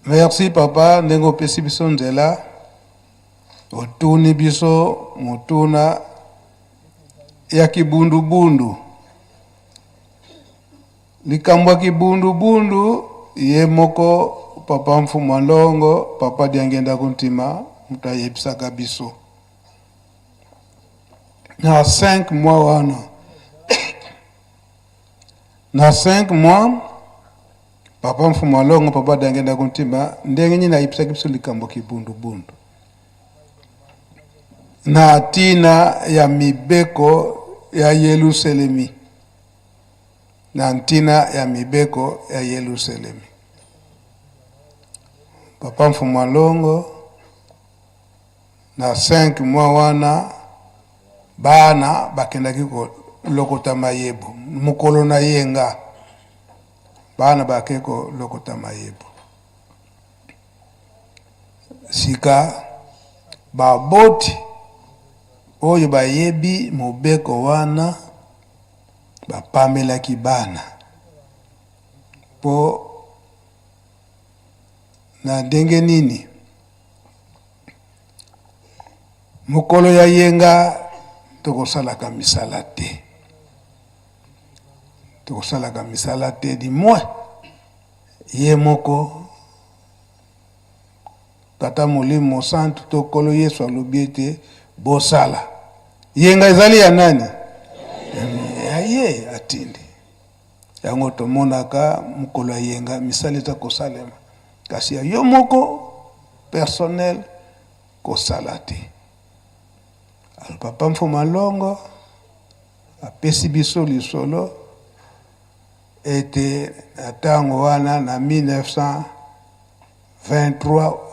Merci papa ndenge opesi biso nzela, otuni biso motuna ya kibundubundu. Likambo ya kibundubundu ye moko papa Mfumua Nlongo, papa Diangienda Kuntima moto ayebisaka biso na 5 mois wana na 5 mois papa Mfumua Nlongo, papa Diangienda Kuntima ndenge nini ayebisaki biso likambo kibundubundu na ntina ya mibeko ya Yelusalemi, na ntina ya mibeko ya Yelusalemi. Papa Mfumua Nlongo na 5 mois wana bana bakendaki kolokota mayebo mokolo na yenga, bana bake kolokota mayebo. Sika baboti oyo bayebi mobeko wana bapamelaki bana po na ndenge nini mokolo ya yenga tokosalaka misala te, tokosalaka misala te du moins ye moko Tata Molimo Mosantu to Nkolo Yesu alobi ete bosala. Yenga ezali ya nani? Ya ye atindi. Yango tomonaka mokolo ya yenga misala eza kosalema, kasi ya yo moko personnel kosala te. Alors papa Mfuma Longo apesi biso lisolo ete na tango wana na 1923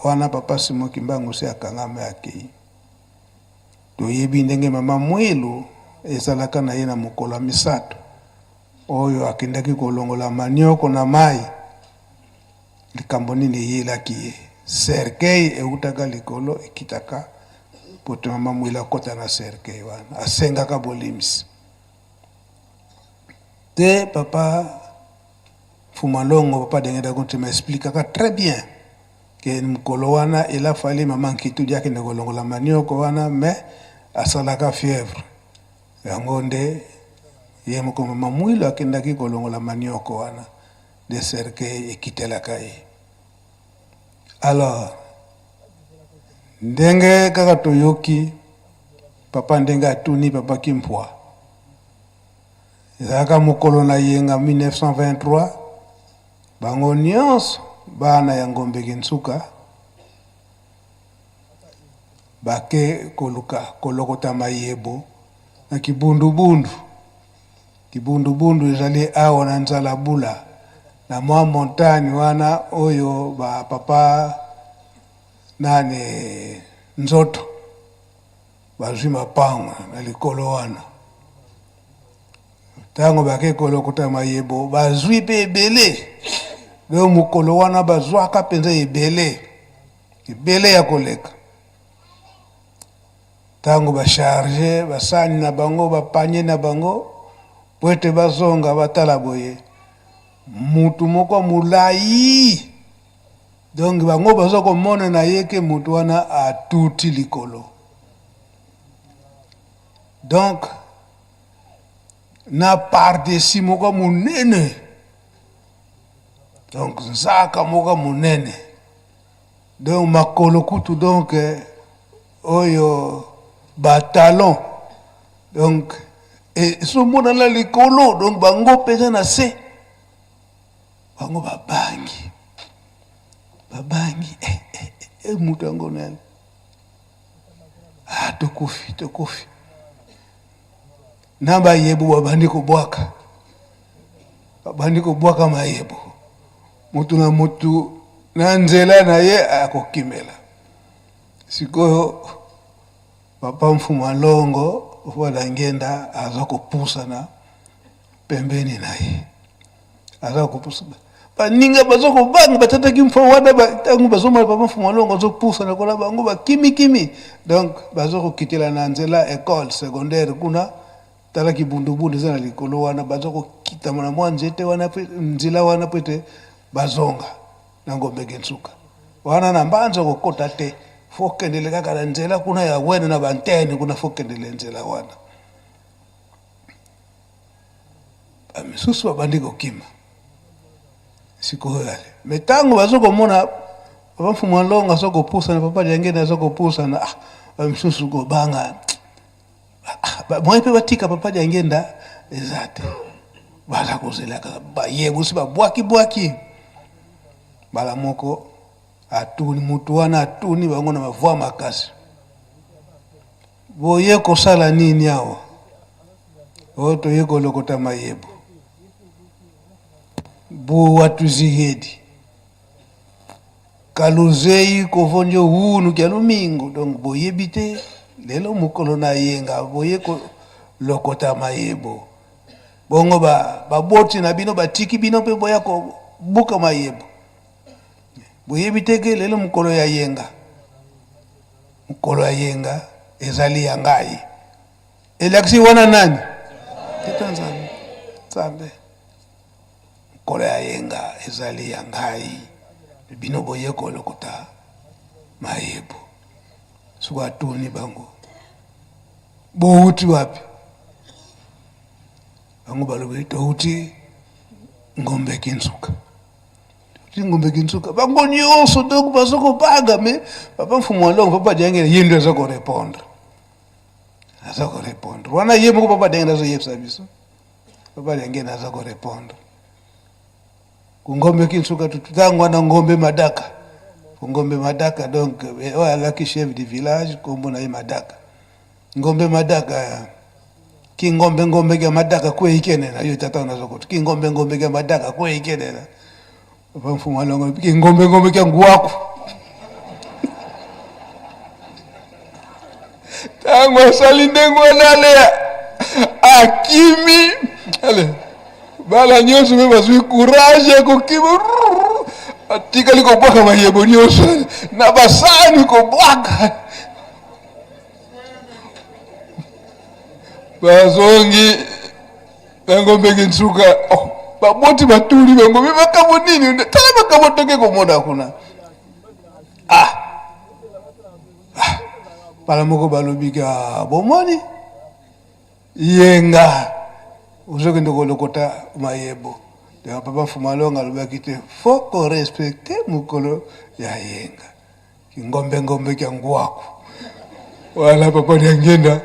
wana papa Simon Kimbangu se akangami akei. Toyebi ndenge mama Mwilu ezalaka na ye na mokolo ya misato oyo akendaki kolongola manioko na mayi, likambo nini eyelaki ye? Cercueil eutaka likolo ekitaka mpo te mama Mwilu akota na cercueil wana, asengaka bolimbisi te. Papa Mfuma Longo, papa Denge Dakuntima explikaka très bien ke mokolo wana il a fallu mama Nkitudi akende kolongola manioko wana, mais asalaka fièvre, yango nde ye moko mama Mwilu akendaki kolongola manioko wana nde cercueil ekitelaka ye. Alors ndenge kaka toyoki papa ndenge atuni papa Kimpua, ezalaka mokolo na yenga 1923, bango nyonso bana ya Ngombe Kinsuka bake koluka kolokota mayebo na kibundubundu. Kibundubundu ezali awa na Nzalabula, na mwa montagne wana oyo ba papa nani Nzoto bazwi mapango na likolo wana. Tango bake kolokota mayebo bazwi pe ebele, donc mokolo wana bazwaka mpenza ebele ebele ya koleka. Tango ba charge basani na bango ba panier na bango po ete bazonga batala boye mutu moko mulayi, donc bango baza komona na ye ke mutu wana atuti likolo, donc na par-dessus moko munene, donc nzaka moko munene, donc makolo kutu, donc oyo ba talon, donc ezomonana likolo, donc bango mpenza na se, bango babangi, babangi moto yango nani? Ah, tokufi, tokufi. Na bayebo babandi kobwaka, babandi kobwaka mayebo, motu na motu na nzela na ye akokimela. Sikoyo papa Mfuma Longo Papa Ngenda aza kopusana pembeni na ye, aza kopusana, baninga baza kobanga, batataki mfa wana ntango bazomona papa Mfuma Longo azopusana kola bango bakimikimi, donc baza kokitela na nzela école secondaire kuna, tala kibundubundu eza na likolo wana, baza kokitama na mwa nzete wana, nzela wana po ete bazonga na Ngombe Kinsuka. Wana na mbanza okokota te, fo okendele kaka na nzela kuna ya wene na bantene kuna, fo okendele nzela wana. Bamisusu babandi kokima sikoyo ale me ntango bazo komona papa Mfumu Alongo aza kopusana, papa Diangenda aza kopusana, ah, bamisusu kobanga ah, moye mpe batika papa Diangenda eza te, baza kozela kaka bayebusi babwaki-bwaki mbala moko. Atuni mutu wana, atuni bango na bavoi makasi, boye kosala nini awa? Oyo toye kolokota mayebo buwa tuzihedi kaluzei kovonjo wunu kya lumingu. Donc boyebi te lelo mokolo na yenga, boye kolokota mayebo bongo baboti na bino batiki bino mpe boya kobuka mayebo. Boyebi te ke lelo mokolo ya yenga, mokolo ya yenga ezali ya ngai. Elakisi wana nani? Tata Nzambe. Nzambe, mokolo ya yenga ezali ya ngai, bino boye kolokota mayebo. Soki atuni bango bowuti wapi, bango balobi towuti Ngombe Kinsuka. Ngombe Kinsuka, bango nyonso donc bazo kobaga. Me papa Mfumu Alongo, papa Diangenda, ye nde aza korépondre, aza korépondre wana ye moko. Papa Diangenda azoyebisa biso, papa Diangenda aza korépondre kungombe Kinsuka tutango wana Ngombe Madaka, Ngombe Madaka. Donc oyo alaki chef du village, kombo na ye Madaka, Ngombe Madaka. Kingombe ngombe kya Madaka kweikenena yo tata nazokuti kingombe ngombe kya Madaka kweikenena. Papa Mfumu Alongo, kingombe ngombe kya ngwaku. Ntango asali ndenge wana, ale akimi, ale bala nyonso mpe bazwi courage ya kokima, atikali kobwaka mayebo nyonso na basani kobwaka. Bazongi na Ngombe Kinsuka, oh, baboti batuli bango, me makambo nini? Tala makambo toke komona kuna. Ah, ah, mbala moko balobi ka bomoni yenga ozokende kolokota mayebo. Donc papa Mfumu Alonga alobaki te, fo korespecte mokolo ya yenga, kingombe ngombe kya ngwaku wana. Papa Diangenda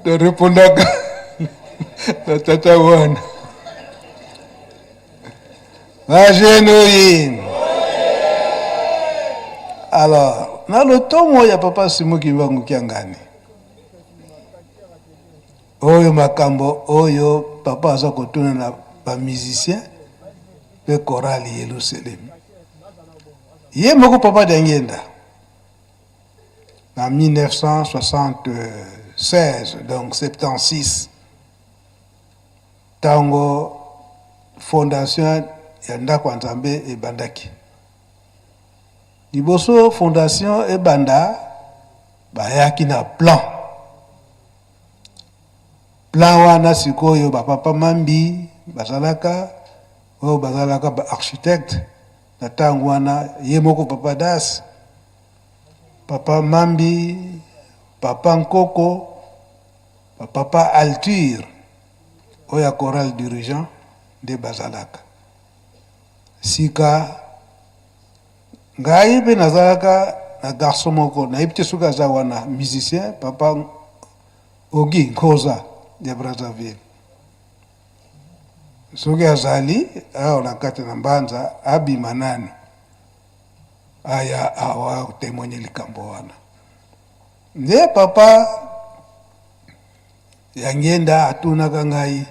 tarepondaka na tata wana. Bajene oye, alors na lotomo ya papa Simo Kimbangu Kiangani, oyo makambo oyo papa aza kotuna na bamusicien mpe chorale Yelusalemi, ye moko papa Diangenda na 1976, donc 76, ntango fondation ya ndako ya Nzambe ebandaki. Liboso fondation ebanda, bayaki na plan. Plan wana sikoyo bapapa Mambi bazalaka, oyo bazalaka ba architecte na ntango wana, ye moko papa Das, papa Mambi, papa Nkoko, papa Alture oyo ya chorale dirigeant nde bazalaka. Sika ngai mpe nazalaka na garçon moko, nayebi te soki aza wana, musicien, papa Ogi Nkoza ya Brazzaville. Soki azali awa na kati na Mbanza, abima nani aya awa témoigne likambo wana. Nde papa Yangenda atunaka ngai,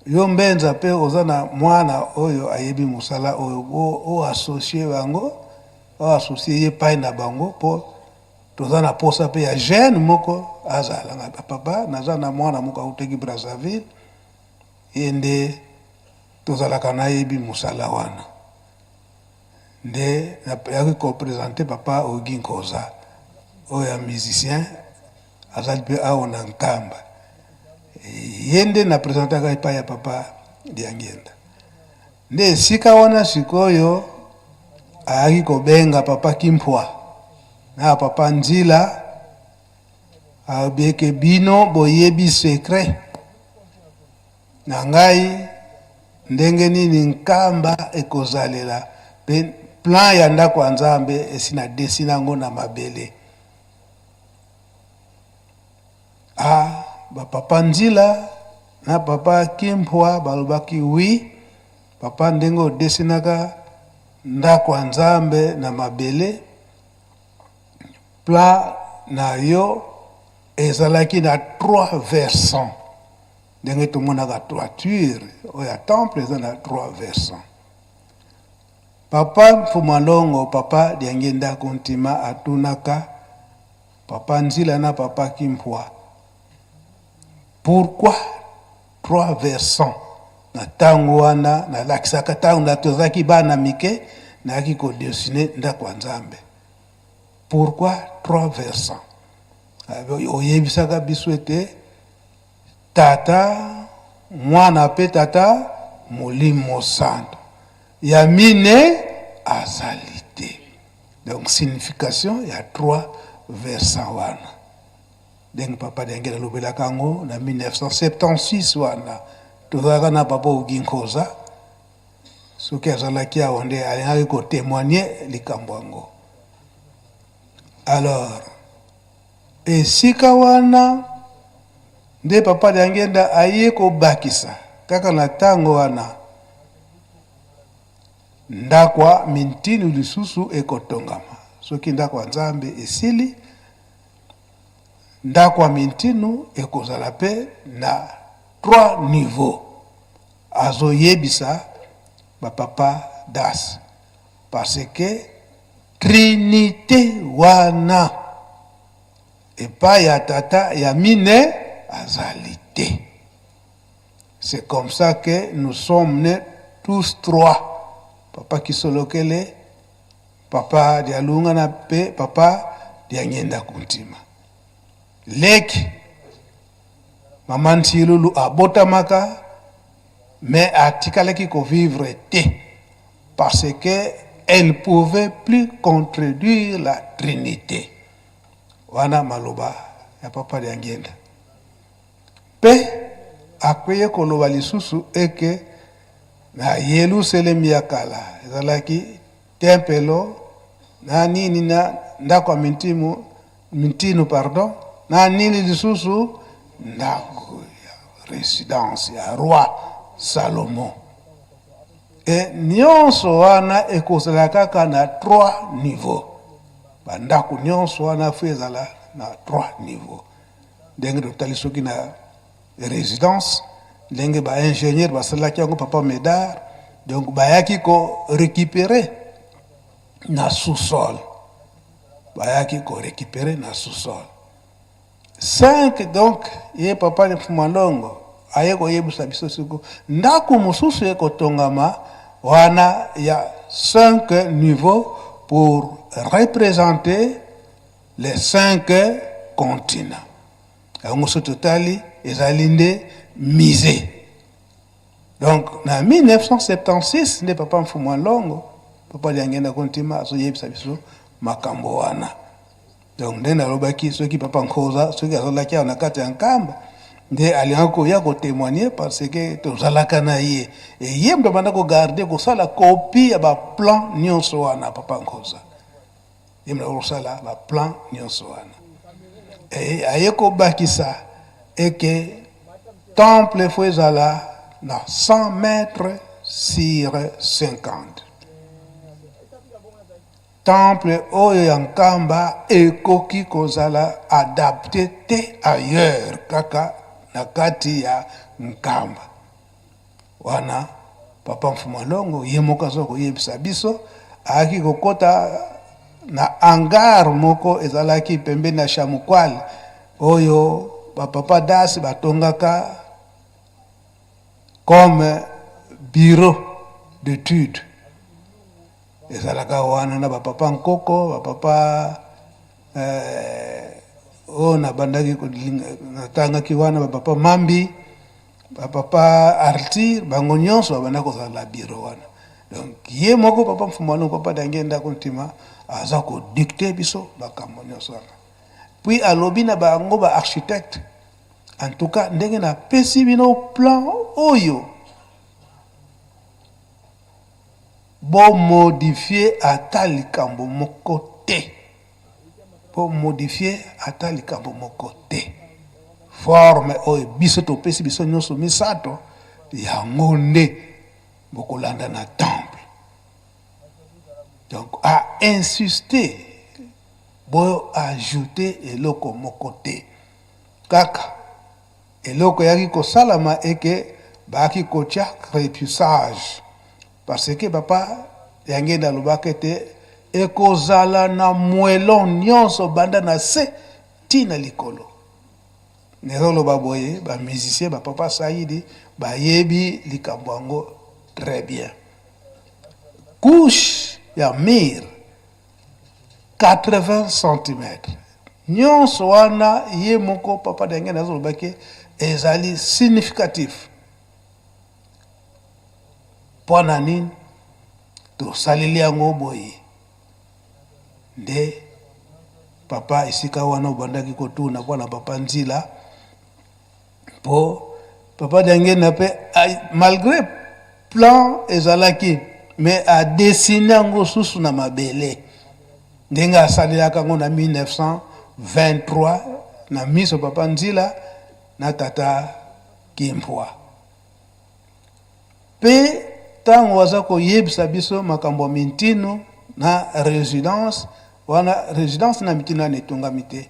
yo Mbenza mpe oza na mwana oyo ayebi mosala oyo, oassocie bango, oassocie ye epai na bango, mpo toza na posa mpe ya jeune moko azala. Ngai, papa, naza na mwana moko autaki Brazzaville, ye nde tozalaka nayebi mosala wana. Nde nayaki kopresente papa Ogi Nkoza oyo ya musicien, azali mpe awa na Nkamba. Ye nde na presentaka epai ya papa Diangienda. Nde esika wana sikoyo Ayaki kobenga papa Kimpwa na papa Nzila, alobi eke bino boyebi secret na ngai ndenge nini Nkamba ekozalela pe plan ya ndako ya Nzambe esi na dessine yango na mabele. Ah, ba papa Nzila na papa Kimpwa balobaki oui, papa ndenge odesinaka ndako ya Nzambe na mabele, plan na yo ezalaki na trois versants. Ndenge tomonaka toiture oyo ya temple eza na trois versants. Papa Mfuma Longo, papa Diangienda Kuntima atunaka papa Nzila na papa Kimpwa pourquoi trois versants. Na tango wana nalakisaka tango na tozalaki bana mike, nayaki ko dessiner ndako ya Nzambe. Pourquoi trois versants? Oyebisaka biso ete Tata, Mwana pe Tata Molimo Santo. Ya mine azali te. Donc signification ya trois versants wana. Ndenge Papa Diangela alobelaka yango na 1976 wana tozalaka na Papa Ogi Nkoza, soki azalaki awa nde alingaki ko témoigner likambo yango. Alors esika wana nde Papa Diangenda aye kobakisa kaka na tango wana ndako ya mintinu lisusu ekotongama. Soki ndako ya Nzambe esili, ndako ya mintinu ekozala pe na trois niveaux. Azoyebisa ba papa das parce que Trinite wana epai ya Tata ya mine azali te. C'est comme ça que nous sommes nés tous trois, papa Kisolokele, papa Dialunga na pe papa Diangienda Kuntima. Leki mama Ntilulu abotamaka mais atikalaki ko vivre te parce que elle pouvait plus contredire la Trinite. Wana maloba ya papa Diangienda. Pe akweye koloba lisusu eke na Yeluselemi ya kala ezalaki tempelo na nini na ndako ya mintimu mintinu pardon na nini lisusu ndako ya residence ya roi Salomon. E nyonso wana ekozala kaka na trois niveaux. Bandako nyonso wana fo ezala na trois niveaux. Ndenge totali soki na residence ndenge ba ingénieur basalaki yango papa Medard, donc bayaki ko récupérer na sous-sol, bayaki ko récupérer na sous-sol 5. Donc ye papa Mfumalongo aye koyebisa biso siko ndako mosusu ekotongama wana ya 5 niveaux pour représenter les 5 continents. Yango so totali ezali nde musée. Donc na 1976 nde papa Mfumu Longo, papa Diangenda Kontima azoyebisa biso makambo wana. Donc nde nalobaki soki papa Nkoza soki azalaki awa na kati ya Nkamba nde alingaki koya kotémoigner parce que tozalaka na ye, e ye moto abanda kogarde kosala copie ya baplan nyonso wana. Papa Nkoza ye moto akosala baplan nyonso wana. E aye kobakisa eke temple fo ezala na 100 mètres sur 50. Temple oyo ya Nkamba ekoki kozala adapte te ailleurs, kaka na kati ya Nkamba wana. Papa Mfuma Longo ye moko aza koyebisa biso ayaki kokota na hangar moko ezalaki pembeni ya Chamukwale oyo bapapa dasi batongaka comme bureau d'étude. Ezalaka wana na bapapa Nkoko, bapapa oyo nabandaki natangaki wana, bapapa Mambi, bapapa Arthur, bango nyonso babanda kozala na bureau wana. Donc ye moko papa Mfumu Alongo, papa Diangienda Kuntima aza ko dicter biso makambo nyonso wana. Puis alobi na bango ba architecte, en tout cas ndenge napesi bino plan oyo, bo modifier ata likambo moko te. Bo modifier ata likambo moko te. Forme oyo biso topesi biso nyonso misato, yango nde bokolanda na temple. Donc a insister, bo ajouter eloko moko te. Kaka eloko eyaki kosalama eke bayaki kotia crépissage, parce que papa Diangienda alobaka ete ekozala na moellon nyonso banda na se ti na likolo. Nazoloba boye, ba musiciens ba papa Saidi bayebi likambo yango très bien. Couche ya mur 80 centimètres nyonso wana ye moko papa Diangienda azoloba ke ezali significatif. Mpo na nini tosaleli yango boye? Nde papa esika wana obandaki kotuna mpo na papa Nzila, mpo papa Diangienda mpe malgré plan ezalaki, mais adessine yango susu na mabele ndenge asalelaka yango na 1923 na miso papa Nzila na tata Kimpwa. Pe tango aza koyebisa biso makambo ya mintino na residence wana, residence na mitino wana etongami te,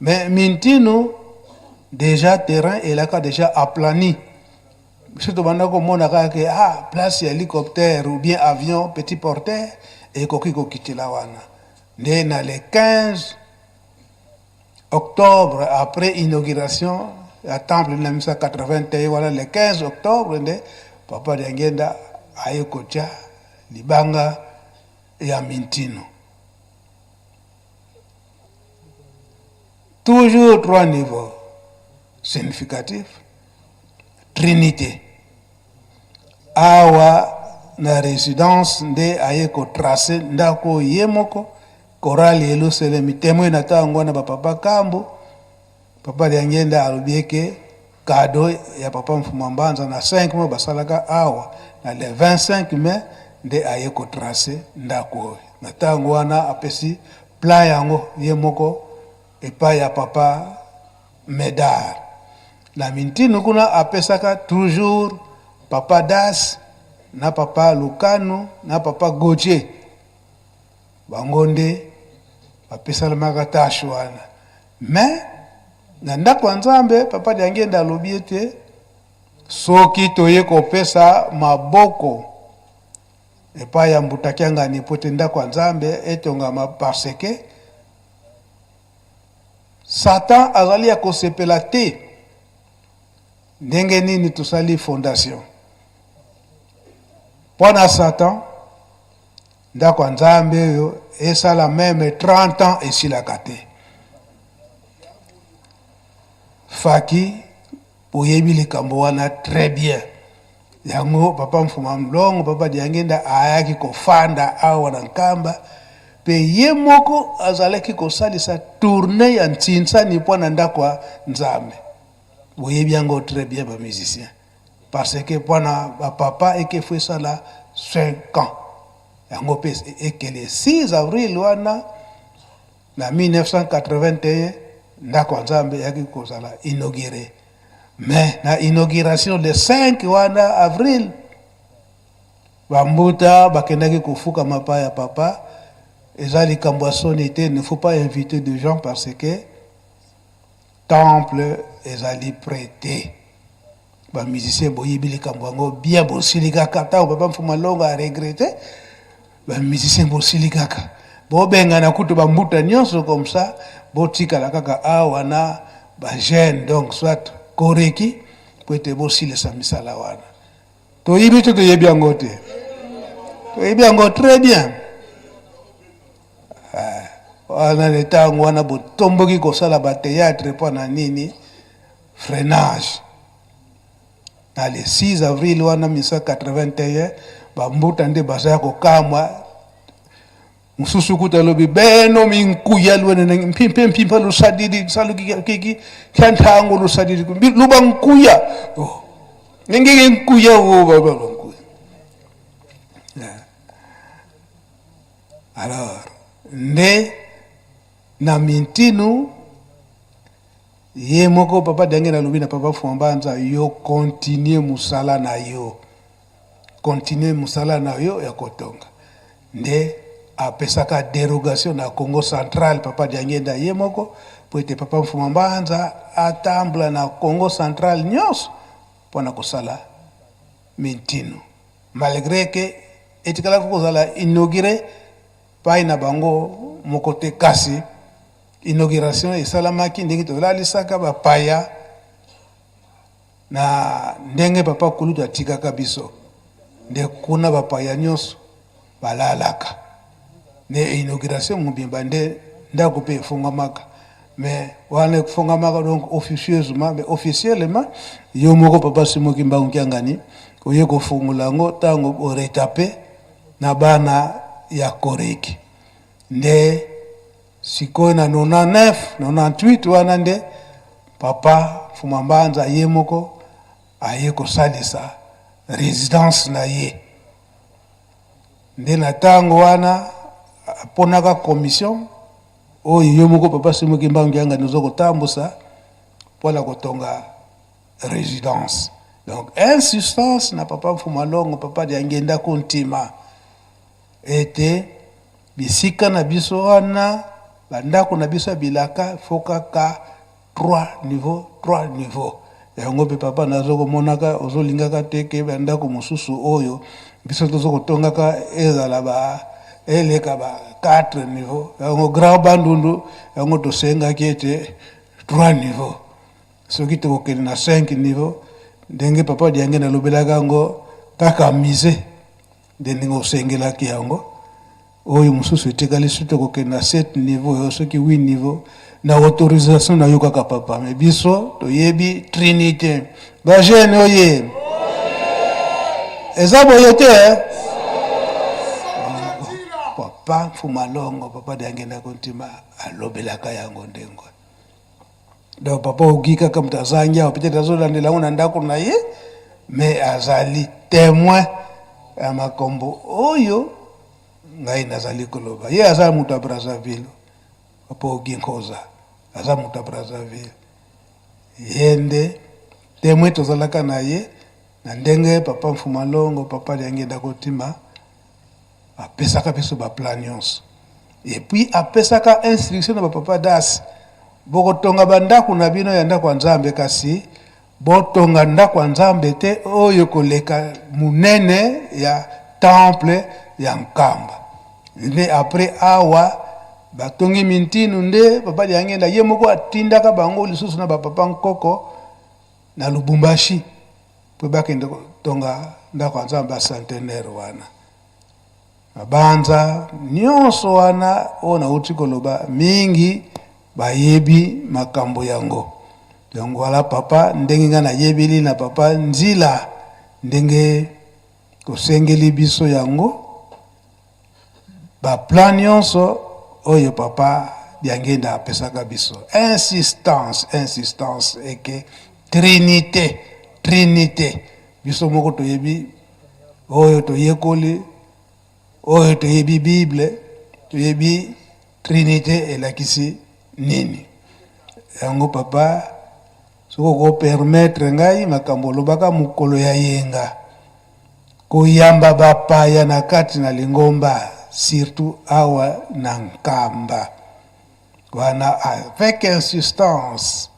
mais mintino deja terrain elaka deja aplani. Biso tobanda komona kaka ke place ya hélicoptère ou bien avion petit porteur ekoki kokitela wana. Nde na le 15 octobre, après inauguration ya temple na 1981 wana, le 15 octobre nde papa Diangienda aye kotia libanga ya mintino. Toujours trois niveaux significatifs, Trinité. Awa na résidence nde aye kotrace ndako ye moko, chorale Yelusalemi témoin na ntango wana ba papa Kambo. Papa Diangienda alobi eke cadeau ya papa Mfuma Mbanza na 5 mois basalaka awa na le 25 mai nde aye kotrace ndako oyo. Na ntango wana apesi plan yango ye moko epai ya papa Medard. Na mintinu kuna apesaka toujours papa Das na papa Lukanu na papa Gauthier, bango nde bapesalamaka tâche wana. Mais na ndako ya Nzambe papa Diangienda alobi ete soki toye kopesa maboko epai ya Mbuta Kiangani po ete ndako ya Nzambe etongama, parce que Satan azali ya kosepela te ndenge nini tosali fondation. Mpo na Satan, ndako ya Nzambe oyo esala meme 30 ans esilaka te. Faki oyebi likambo wana très bien. Yango papa Mfuma Mlongo, papa Diangienda ayaki kofanda awa na Nkamba, pe ye moko azalaki kosalisa tournée ya Ntsinsani mpo na ndako ya Nzambe. Boyebi yango très bien ba musiciens, parce que mpo na ba papa ekefu esala 5 ans. Yango pe ekele 6 avril wana na 1981 ndako ya Nzambe eyaki kozala inauguré. Mais na inauguration le 5 wana avril, bambuta bakendaki kofukama pa ya papa. Eza likambo ya soni te, ne faut pas inviter de gens parce que temple ezali prêté. Ba musiciens boyebi likambo yango bien, bosili kaka ntango papa Mfuma Longo a regretté, ba musiciens bosili kaka bobengana kutu bambuta nyonso comme ça, botikala kaka awa na ba jeunes, donc soit koreki po ete bosilisa misala wana. Toyebi to toyebi yango te, toyebi yango très bien. Wana na ntango wana botomboki kosala ba théâtre mpo na nini? Freinage. Na le 6 avril wana 1981 Bambuta nde baza ya kokamwa. Mosusu kuta alobi beno minkuya lwenene mpimpe mpimpa lusadidi salukiki kya ntango lusadidi luba nkuya oh. Ndenge nkuya wo ba nkuya. Alors nde na mintinu ye moko papa Diangienda alobi na papa Fwambanza, yo continue mosala na yo, continue mosala na yo ya kotonga. Nde apesaka derogation na Congo central papa Diangienda ye moko po ete papa Mfuma Mbanza atambola na Congo central nyonso mpo na kosala mintinu, malgre que etikalaki kozala inaugure pai na bango moko te, kasi inauguration esalamaki ndenge tolalisaka bapaya na ndenge papa kulutu atikaka biso, nde kuna bapaya nyonso balalaka. Nde inauguration mobimba nde ndako mpe efungwamaka, mais wana efungwamaka donc officieusement, mais officiellement yo moko papa Simon Kimbangu Kiangani oye kofungola yango ntango oretape na bana ya Koreki. Nde sikoyo na 99 98 wana nde papa Mfuma Mbanza ye moko aye kosalisa residence na ye. Nde na ntango wana aponaka commission oyo yo moko papa Simon Kimbangu Kiangani ozo kotambusa mpona kotonga residence. Donc insistance na papa Mfuma Longo, papa Diangienda Kuntima, ete bisika na biso wana bandako na biso ya bilaka fo kaka 3 niveau 3 niveau. Yango mpe papa nazo komonaka ozolingaka te ke bandako mosusu oyo biso tozo kotongaka ezala ba eleka ba 4 niveau. Yango grand Bandundu yango tosengaki ete 3 niveau, soki tokokende na 5 niveau ndenge papa Diangienda alobelaka yango kaka musée nde ndenge osengelaki yango. Oyo mosusu etikali soki tokokende na 7 niveau oyo soki 8 niveau na autorisation na yo kaka papa, mais biso toyebi trinité ba jeune oye eza boye te papa Mfuma Longo, papa Diangienda Kuntima alobelaka yango ndenge. Donc papa Ogi kaka moto azangi awa, peut-être azolandela yango na ndako na ye, mais azali témoin ya makambo oyo ngai nazali koloba. Ye aza moto ya Brazzaville, papa Ogi Nkoza aza moto ya Brazzaville. Ye nde témoin tozalaka na ye na ndenge papa Mfuma Longo, papa Diangienda Kuntima apesaka biso ba plan nyonso. Et puis apesaka instruction na ba papa das, bokotonga bandako na bino ya ndako ya Nzambe, kasi botonga ndako ya Nzambe te oyo koleka monene ya temple ya Nkamba. Nde après awa batongi mintinu, nde papa Diangienda ye moko atindaka bango lisusu na ba papa Nkoko na Lubumbashi po bakende kotonga ndako ya Nzambe ya centenaire wana. Mabanza nyonso wana oyo nauti koloba mingi bayebi makambo yango. Donc voilà papa, ndenge ngai nayebeli na papa Nzila ndenge kosengeli biso yango, ba plan nyonso oyo papa Diangienda apesaka biso. Insistance, insistance eke trinité, trinité. Biso moko toyebi oyo toyekoli, oyo toyebi Bible, toyebi trinité elakisi nini. Yango papa, soki okopermettre ngai makambo olobaka mokolo ya yenga, koyamba bapaya na kati na lingomba, surtout awa na Nkamba wana, avec insistance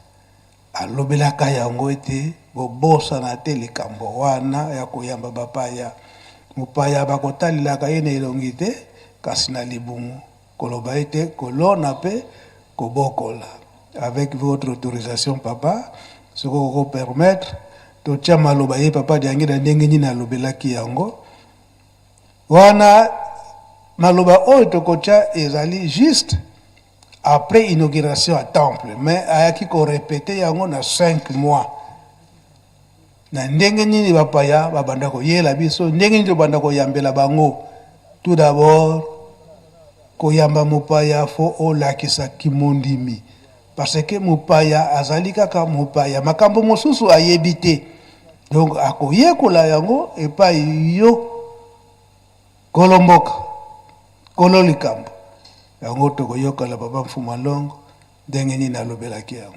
alobelaka yango ete bobosana te likambo wana ya koyamba bapaya. Mopaya bakotalelaka ye na elongi te, kasi na libumu, koloba ete kolona mpe kobokola. Avec votre autorisation papa, soki okopermettre totia maloba ye papa Diangienda ndenge nini alobelaki yango wana. Maloba oyo tokotia ezali juste après inauguration ya temple, mais ayaki korepete yango na 5 mois. Na ndenge nini bapaya babanda koyela biso, ndenge nini tobanda koyambela bango. Tout d'abord, koyamba mopaya fo olakisa kimondimi, parce que mopaya azali kaka mopaya, makambo mosusu ayebi te, donc akoyekola yango epai yo kolo mboka, kolo likambo yango. Tokoyokala papa Mfuma Longo ndenge nini alobelaki yango.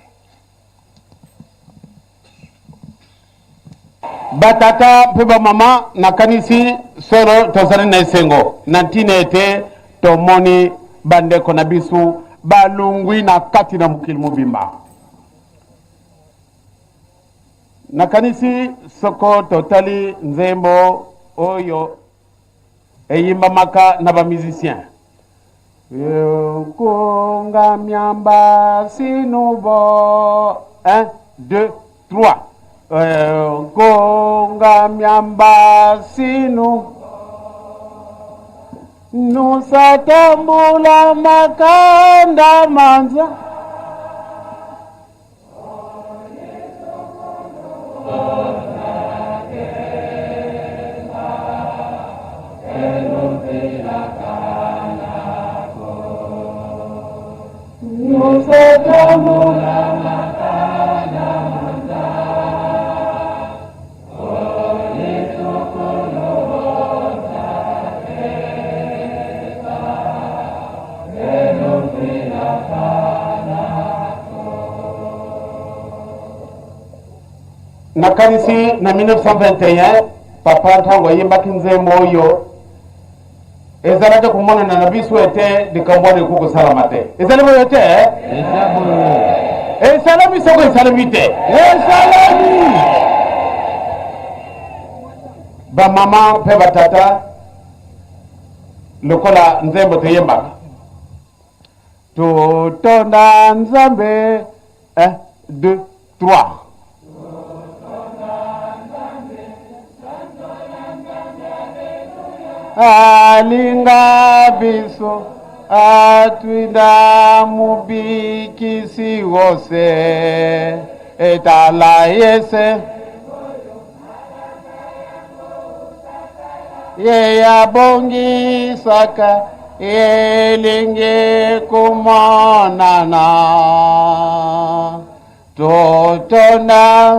Batata mpe bamama, nakanisi solo tozali na esengo na ntina ete tomoni bandeko na biso balongwi na kati na mokili mobimba. Nakanisi soko totali nzembo oyo eyimbamaka na ba musiciens Nkunga miamba sinubo 1 2 3 Nkunga miamba sinu Nusatambula makanda manza Nakanisi na 1921 papa ntango ayembaki nzembo oyo ezalaki komonana na biso ete likambo wana ekoki kosalama te. Ezali boye te? Esalami soko esalemi te? Esalami. Bamama mpe batata, lokola nzembo toyembaka totonda Nzambe, 1 2 3. Alinga biso atwinda mobikisi wose etala yese ye abongisaka elingi komonana totonda.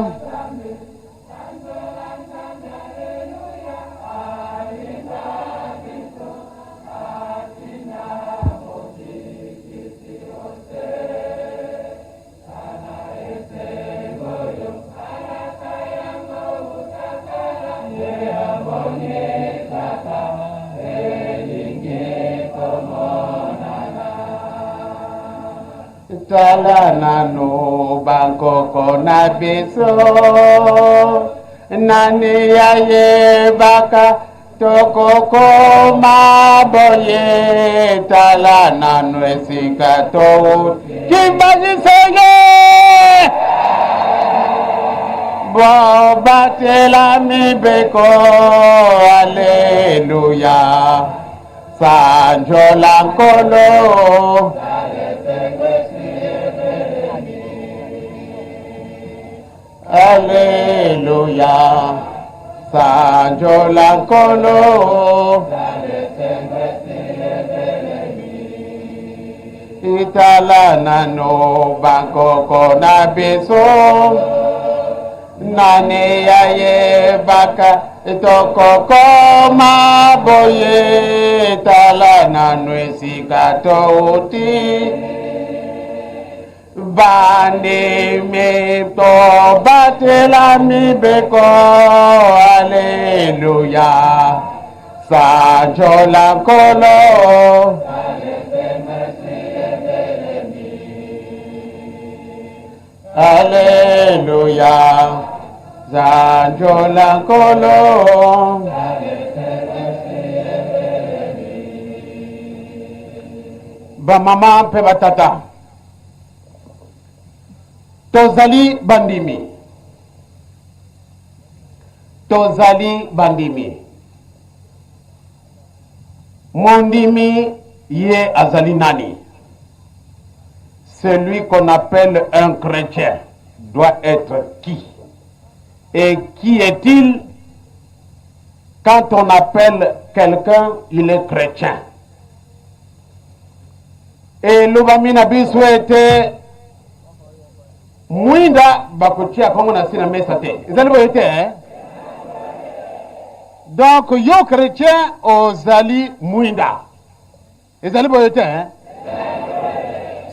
Tala nanu bankoko na biso, nani ayebaka tokokoma boye? Tala nanu esika touti kimbazisenge bobatela mibeko. Aleluya, sanjola Nkolo. Aleluya, sanjola Nkolo. Itala nano bankoko na biso, nani ayebaka tokokoma boye? Tala nanu esika touti. Bandimi tobatela mibeko. Aleluya, sanjola Nkolo. Aleluya, sanjola Nkolo. Bamama mpe batata, tozali bandimi, tozali bandimi. Mondimi ye azali nani? Celui qu'on appelle un chrétien doit être qui? Et qui est-il quand on appelle quelqu'un, il est chrétien? Elobami na biso ete mwinda bakotia kongo na se na mesa te. Ezali boye te, eh? Donc yo chrétien ozali mwinda. Ezali boye te, eh?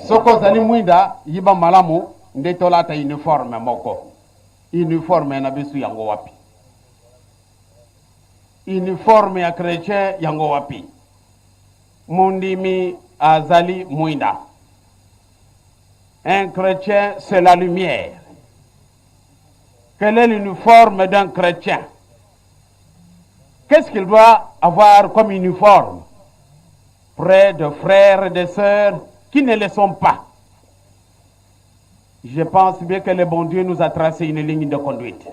Soki ozali mwinda, yiba malamu nde tolata uniforme moko. Uniforme na biso yango wapi? Uniforme ya chrétien yango wapi? Mondimi azali mwinda. Un chrétien, c'est la lumière. Quel est l'uniforme d'un chrétien? Qu'est-ce qu'il doit avoir comme uniforme près de frères et de sœurs qui ne le sont pas? Je pense bien que le bon Dieu nous a tracé une ligne de conduite.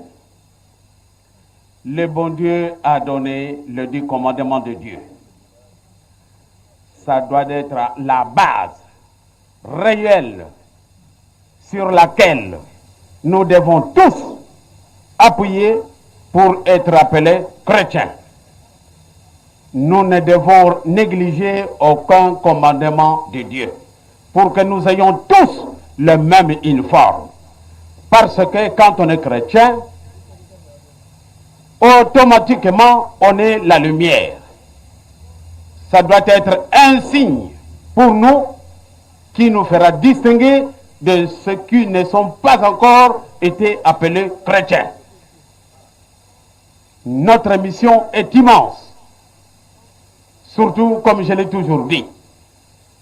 Le bon Dieu a donné le dit commandement de Dieu. Ça doit être la base réelle sur laquelle nous devons tous appuyer pour être appelés chrétiens. Nous ne devons négliger aucun commandement de Dieu pour que nous ayons tous le même uniforme. Parce que quand on est chrétien, automatiquement on est la lumière. Ça doit être un signe pour nous qui nous fera distinguer de ceux qui ne sont pas encore été appelés chrétiens. Notre mission est immense. Surtout, comme je l'ai toujours dit,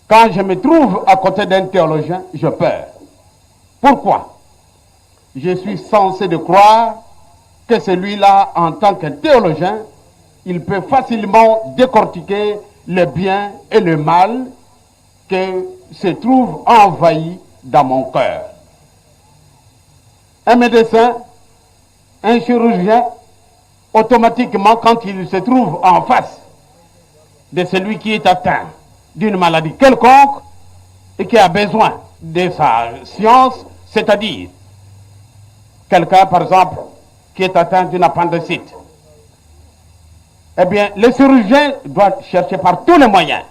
quand je me trouve à côté d'un théologien, je peur. Pourquoi? Je suis censé de croire que celui-là, en tant que théologien, il peut facilement décortiquer le bien et le mal que se trouve envahi dans mon cœur. Un médecin, un chirurgien, automatiquement, quand il se trouve en face de celui qui est atteint d'une maladie quelconque et qui a besoin de sa science, c'est-à-dire quelqu'un, par exemple, qui est atteint d'une appendicite, eh bien, le chirurgien doit chercher par tous les moyens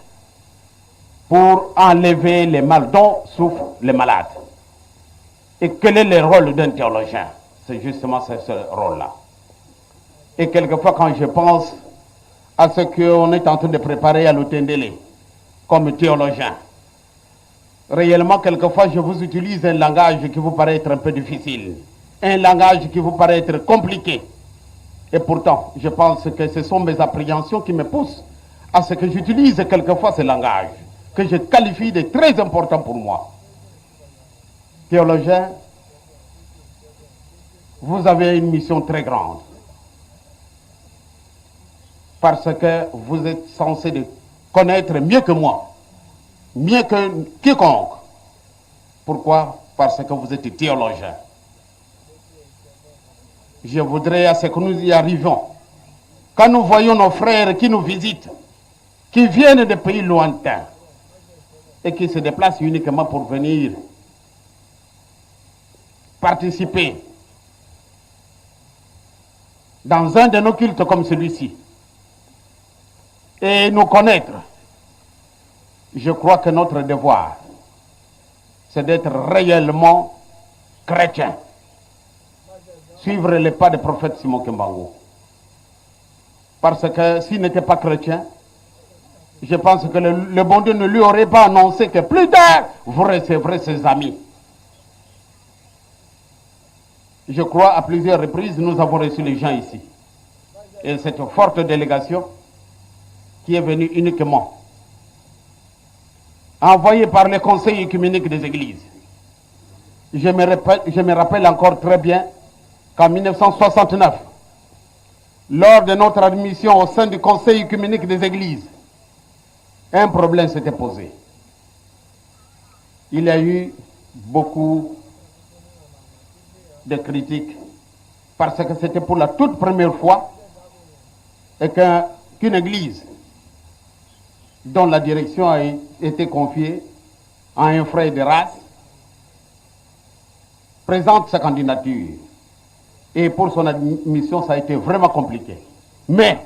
pour enlever les mal dont souffre le malade. Et quel est le rôle d'un théologien? C'est justement ce rôle-là. Et quelquefois, quand je pense à ce qu'on est en train de préparer à Lutendele, comme théologien, réellement, quelquefois, je vous utilise un langage qui vous paraît être un peu difficile, un langage qui vous paraît être compliqué. Et pourtant, je pense que ce sont mes appréhensions qui me poussent à ce que j'utilise quelquefois ce langage, que je qualifie de très important pour moi. Théologien, vous avez une mission très grande. Parce que vous êtes censé de connaître mieux que moi, mieux que quiconque. Pourquoi? Parce que vous êtes théologien. Je voudrais à ce que nous y arrivions. Quand nous voyons nos frères qui nous visitent, qui viennent de pays lointains et qui se déplacent uniquement pour venir participer dans un de nos cultes comme celui-ci et nous connaître, je crois que notre devoir, c'est d'être réellement chrétien. Suivre les pas du prophète Simon Kimbangu. Parce que s'il n'était pas chrétien, je pense que le bon Dieu ne lui aurait pas annoncé que plus tard, vous recevrez ses amis. Je crois à plusieurs reprises, nous avons reçu les gens ici. Et cette forte délégation qui est venue uniquement, envoyée par le Conseil œcuménique des églises. Je me rappelle encore très bien qu'en 1969, lors de notre admission au sein du Conseil œcuménique des églises, un problème s'était posé. Il y a eu beaucoup de critiques parce que c'était pour la toute première fois et qu'une église dont la direction a été confiée à un frère de race présente sa candidature. Et pour son admission, ça a été vraiment compliqué. Mais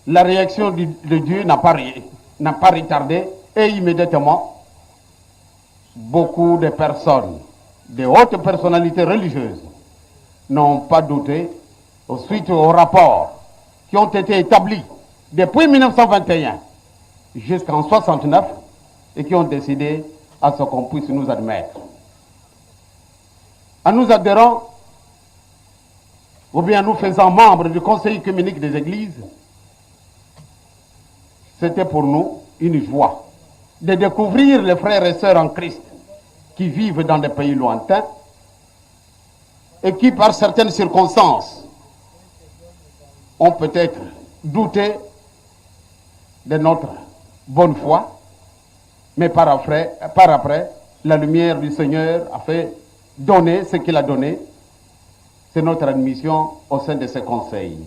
la réaction de Dieu n'a pas, n'a pas retardé et immédiatement, beaucoup de personnes, de hautes personnalités religieuses, n'ont pas douté, suite aux rapports qui ont été établis depuis 1921 jusqu'en 1969 et qui ont décidé à ce qu'on puisse nous admettre. En nous adhérant, ou bien nous faisant membres du Conseil œcuménique des Églises, c'était pour nous une joie de découvrir les frères et sœurs en Christ qui vivent dans des pays lointains et qui, par certaines circonstances, ont peut-être douté de notre bonne foi, mais par après, la lumière du Seigneur a fait donner ce qu'il a donné. C'est notre admission au sein de ce conseil.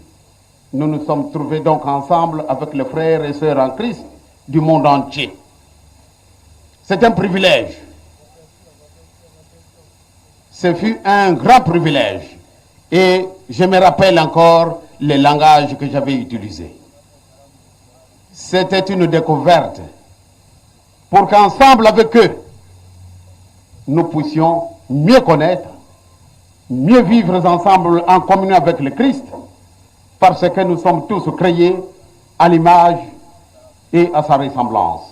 Nous nous sommes trouvés donc ensemble avec les frères et sœurs en Christ du monde entier. C'est un privilège. Ce fut un grand privilège. Et je me rappelle encore le langage que j'avais utilisé. C'était une découverte pour qu'ensemble avec eux, nous puissions mieux connaître, mieux vivre ensemble en communion avec le Christ, parce que nous sommes tous créés à l'image et à sa ressemblance.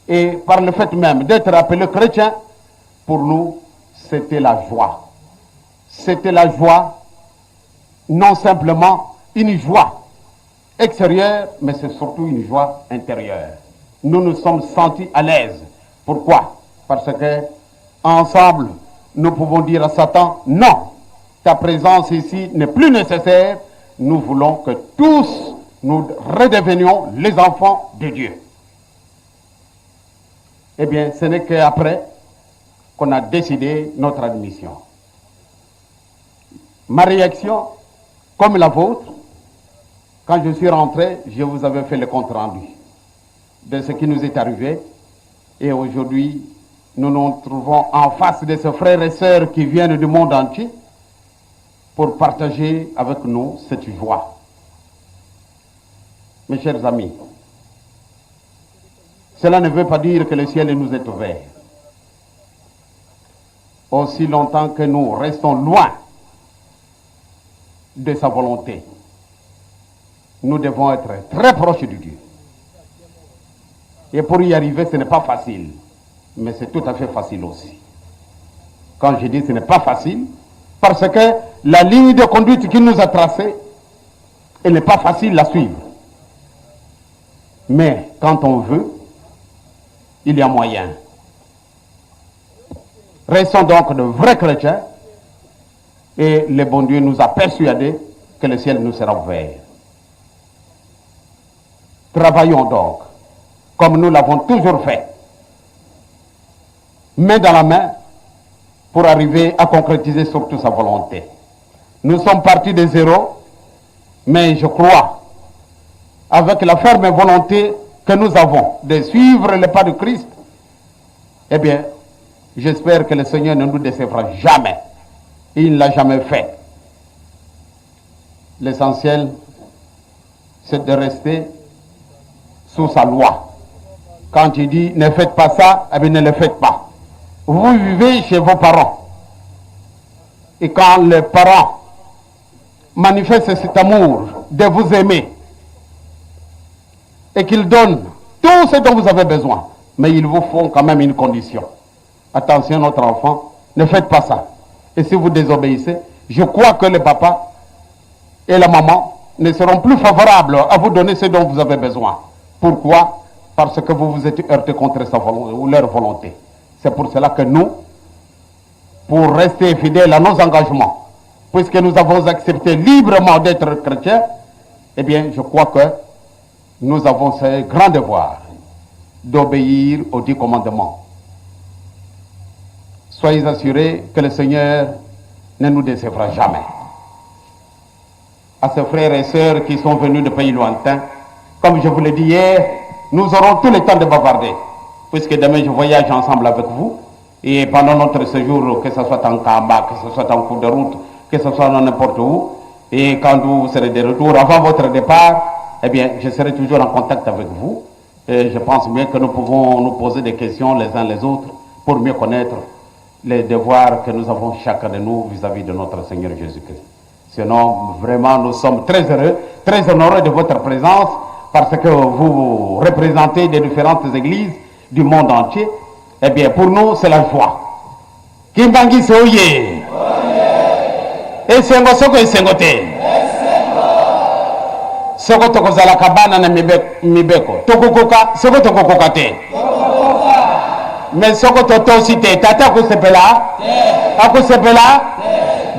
Et par le fait même d'être appelé chrétien, pour nous, c'était la joie. C'était la joie, non simplement une joie extérieure, mais c'est surtout une joie intérieure. Nous nous sommes sentis à l'aise. Pourquoi? Parce que ensemble, nous pouvons dire à Satan, non, ta présence ici n'est plus nécessaire. Nous voulons que tous nous redevenions les enfants de Dieu. Eh bien, ce n'est qu'après qu'on a décidé notre admission. Ma réaction, comme la vôtre, quand je suis rentré, je vous avais fait le compte rendu de ce qui nous est arrivé. Et aujourd'hui, nous nous trouvons en face de ces frères et sœurs qui viennent du monde entier pour partager avec nous cette joie. Mes chers amis, cela ne veut pas dire que le ciel nous est ouvert. Aussi longtemps que nous restons loin de sa volonté, nous devons être très proches de Dieu. Et pour y arriver, ce n'est pas facile, mais c'est tout à fait facile aussi. Quand je dis ce n'est pas facile, parce que la ligne de conduite qu'il nous a tracée, elle n'est pas facile à suivre. Mais quand on veut, il y a moyen. Restons donc de vrais chrétiens et le bon Dieu nous a persuadés que le ciel nous sera ouvert. Travaillons donc, comme nous l'avons toujours fait, main dans la main, pour arriver à concrétiser surtout sa volonté. Nous sommes partis de zéro, mais je crois, avec la ferme volonté que nous avons de suivre le pas de Christ, eh bien, j'espère que le Seigneur ne nous décevra jamais. Il ne l'a jamais fait. L'essentiel, c'est de rester sous sa loi. Quand il dit ne faites pas ça, eh bien ne le faites pas. Vous vivez chez vos parents. Et quand les parents manifestent cet amour de vous aimer et qu'ils donnent tout ce dont vous avez besoin, mais ils vous font quand même une condition. Attention, notre enfant, ne faites pas ça. Et si vous désobéissez, je crois que le papa et la maman ne seront plus favorables à vous donner ce dont vous avez besoin. Pourquoi? Parce que vous vous êtes heurté contre sa volonté, ou leur volonté. C'est pour cela que nous, pour rester fidèles à nos engagements, puisque nous avons accepté librement d'être chrétiens, eh bien, je crois que nous avons ce grand devoir d'obéir aux 10 commandements. Soyez assurés que le Seigneur ne nous décevra jamais. À ces frères et sœurs qui sont venus de pays lointains, comme je vous l'ai dit hier, nous aurons tout le temps de bavarder, puisque demain je voyage ensemble avec vous. Et pendant notre séjour, que ce soit en Kamba, que ce soit en cours de route, que ce soit n'importe où, et quand vous serez de retour, avant votre départ, eh bien, je serai toujours en contact avec vous. Et je pense bien que nous pouvons nous poser des questions les uns les autres pour mieux connaître les devoirs que nous avons chacun de nous vis-à-vis de notre Seigneur Jésus-Christ. Sinon, vraiment, nous sommes très heureux, très honorés de votre présence parce que vous représentez des différentes églises du monde entier. Eh bien, pour nous, c'est la joie. Kimbanguiste oye! Esengo soko esengo te. Soko tokozalaka bana na mibeko tokokoka soko tokokoka te. Mais soko totosi te, tata akosepela? Akosepela?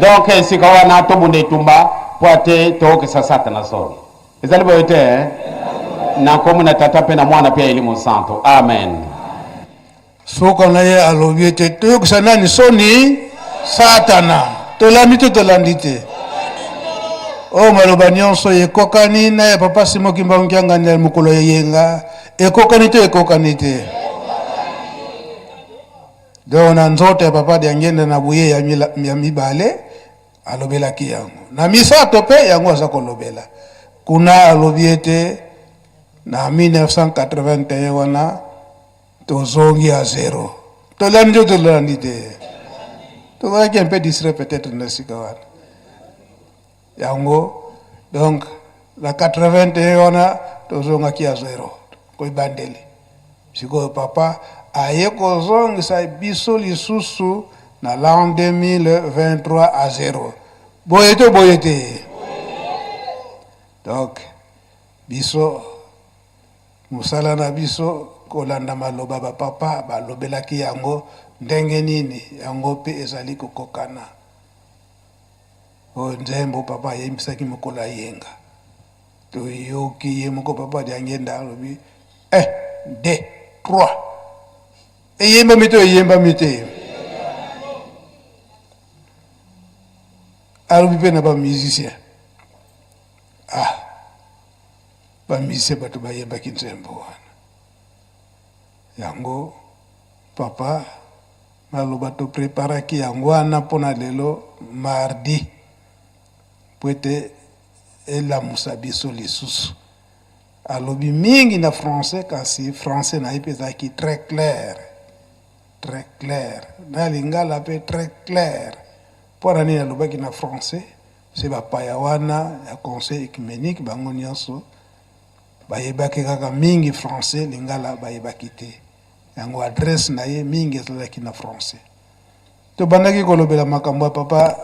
Donc esika wana tobunda etumba po ate tookisa Satana soni. Ezali boye te, eh? Na nkombo na Tata mpe na Mwana mpe ya Elimo Santo. Amen. Suka na ye alobi ete toyokisa nani soni? Satana. Tolandi to tolandi te? Oyo maloba nyonso ekokani na ya Papa Simon Kimbangu Kiangani ya mokolo ya eyenga, ekokani to ekokani te? Donc na nzoto ya Papa Diangienda na boye ya mibale alobelaki yango, na misato mpe yango aza kolobela kuna. Alobi ete na 1981 wana tozongi ya zero. Tolandi to tolandi te? Tozalaki un peu distrait peut-être na sika wana yango. Donc na 81 wana tozongaki ya zero, koyebandeli. Sikoyo papa aye kozongisa biso lisusu na l'an 2023 à zero. Boye to boye te? Donc biso, mosala na biso kolanda maloba bapapa balobelaki yango ndenge nini, yango mpe ezali kokokana. Oyo nzembo papa ayembisaki mokolo ayenga, toyoki ye moko Papa Diangenda alobi 1 2 3, eyembami to eyembami te? Alobi mpe na bamusicien, ah, bamusicien bato bayembaki nzembo wana. Yango papa maloba topreparaki yango wana mpona lelo mardi, po ete elamusa biso lisusu. Alobi mingi na français, kasi français na ye mpe ezalaki très clair, très clair, na lingala mpe très clair. Mpo na nini alobaki na français? Se bapaya wana ya Conseil œcuménique, bango nyonso bayebaki kaka mingi français, lingala bayebaki te. Yango adresse na ye mingi ezalaki na français. Tobandaki kolobela makambo ya Papa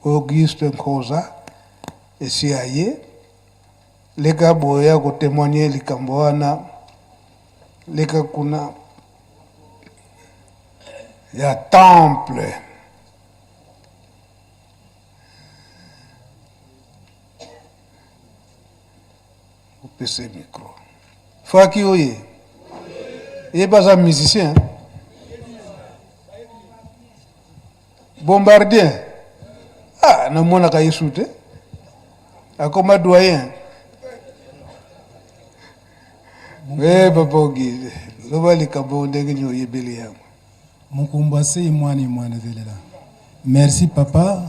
Auguste Nkoza esi aye leka boya kotémoigner likambo wana. Leka kuna ya temple. Opesa micro faki oye ye baza musicien bombardier. Ah, namonaka yesu te, akoma doyen. Papa Ogi, loba likambo ndenge nini oyebeli yango. Mokumba se mwana mwana velela. Merci papa.